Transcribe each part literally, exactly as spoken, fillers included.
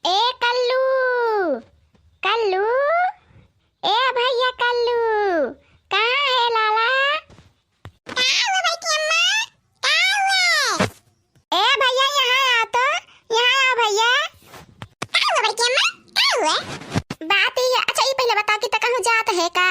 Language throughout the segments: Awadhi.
ए कल्लू, कल्लू, ए भैया कल्लू, कहाँ है लाला? का हुआ बड़की अम्मा? का हुआ? ए भैया, यहाँ आओ तो, यहाँ आओ भैया। का हुआ बड़की अम्मा? का हुआ? बात ई है, अच्छा, ई पहले बताओ कि त कहूँ जात है का?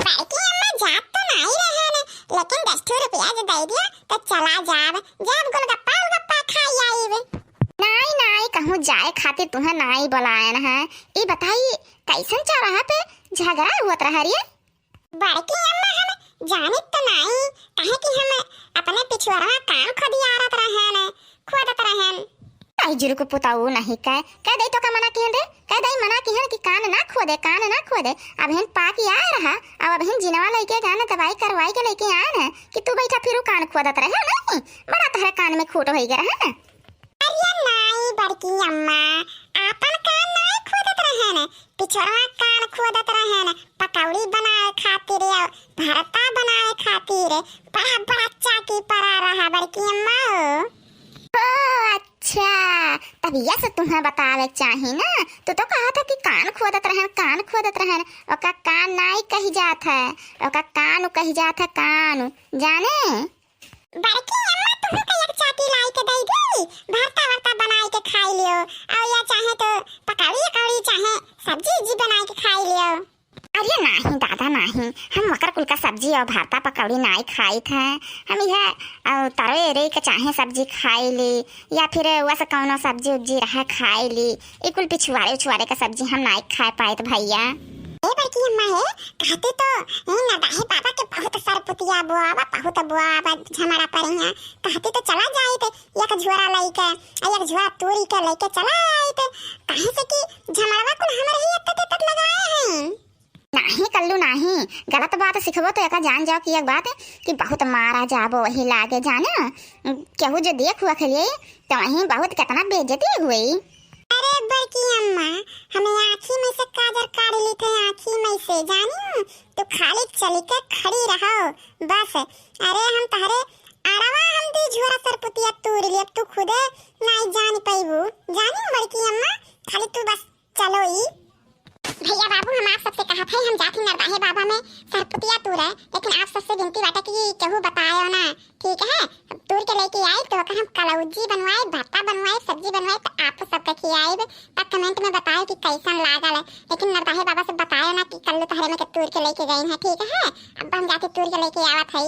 बड़की अम्मा, जात तो नाई रहे ने, लेकिन दस ठो रुपया जो दे दिया, तो चला जाब, जाब गोलगप्पा, उलगप्पा खाई आईब। नाई, नाई, कहूँ जाए खातिर तुहे नाई बोलायन है। ई बताई, कैसन चौराहा पे झगड़ा हुआ रहा रे? बड़की अम्मा, हम जानित तो नाई, काहे कि हम अपने पिछुआरवा कान खोदियारत रहेन, खोदत रहेन। आई जुरुक पुताऊ नहीं कह, कह दई तो का मना किहन रे? कह दई मना किहन कि कान ना खोदे, कान ना खोदे। अबहिन पाकि आए रहा, अब अबहिन जिनवा लइके गाना दवाई करवाई के लइके आन है कि तू बैठा फिरू कान खोदत रहे नहीं? बड़ा तहरे कान में खूट होई गए रहे। अरे नाई बड़की अम्मा, आपन कान नाई खोदत रहेन, पिछड़वा कान खोदत रहेन, पकौड़ी बनाए खातिर अउर भरता बनाए खातिर बड़ा बड़ा चाकी परा रहा बड़की अम्मा। ओ अच्छा, तब यस तुम्हें बतावे चाही ना, तू तो कहा था कि कान खोदत रहेन, कान खोदत रहेन, ओका कान नाई कही जात है, ओका कान कही जात है, कान, जाने? बड़की अम्मा, तुहू के एक चाकी लाई के दे दी, भरता वर्ता बनाए के खाई लियो, और या चाहे तो पकौड़ी अकौड़ी चाहे सब्जी उब्जी बनाए के खाई लियो। अरे नाही दादा नाही, हम वकर कुल का सब्जी और भरता पकौड़ी नाही खाई थे। हम यह, अ, तरे एरे के चाहे सब्जी खाई ली, या फिर वैसे कौनो सब्जी उब्जी रहे खाई ली। ई कुल पिछुआरे उछुआरे का सब्जी हम नाही खाए पाइत भैया। ए बड़की अम्मा है, कहते तो ए नरदाहे बाबा के बहुत सरपुतिया बोआबा, बहुत बोआबा झमड़ा पर यहाँ। कहते तो चला जाइत, एक झोरा लइके, आ एक झोरा तूरी के लइके चला आइत। काहे से कि झमड़वा कुल हमरे ही अत्ते तक लगाए हैं। नाही कल्लू नाही, गलत बात सिखबो तो एका जान जाओ कि एक बात कि बहुत मारा जाबो वही लागे जाने। केहू जो देख हुआ खलिए तो वहीं बहुत कितना बेइज्जती हुई। अरे बड़की अम्मा, हमें आँखी में से काजर काढ़ ली थे, आँखी में से, जानी, तू खाली चली के खड़ी रहो बस। अरे हम तहरे अड़वा हम दी झोरा सरपुतिया तूर ली, अब तू खुदे नाई जान पैबू, जानी बड़की अम्मा, खाली तू बस चलो ई। भैया बाबू, हम आप सबसे कहत है, हम जात ही नरदाहे बाबा में सरपुतिया तूरे, लेकिन आप सबसे विनती बाटे कि केहू बतायो ना, ठीक है? तूर के लेके आई तो ओकर हम कलौजी बनवाए, भट्टा बनवाए, सब्जी बनवाए, तो आप सबके खियाएब। तब comment में बतायो कि कैसन लागल है, लेकिन नरदाहे बाबा से बतायो ना कि कल्लू तहरे में के तूर के लेके गई है, ठीक है? अब हम जाके तूर के लेके आवत है।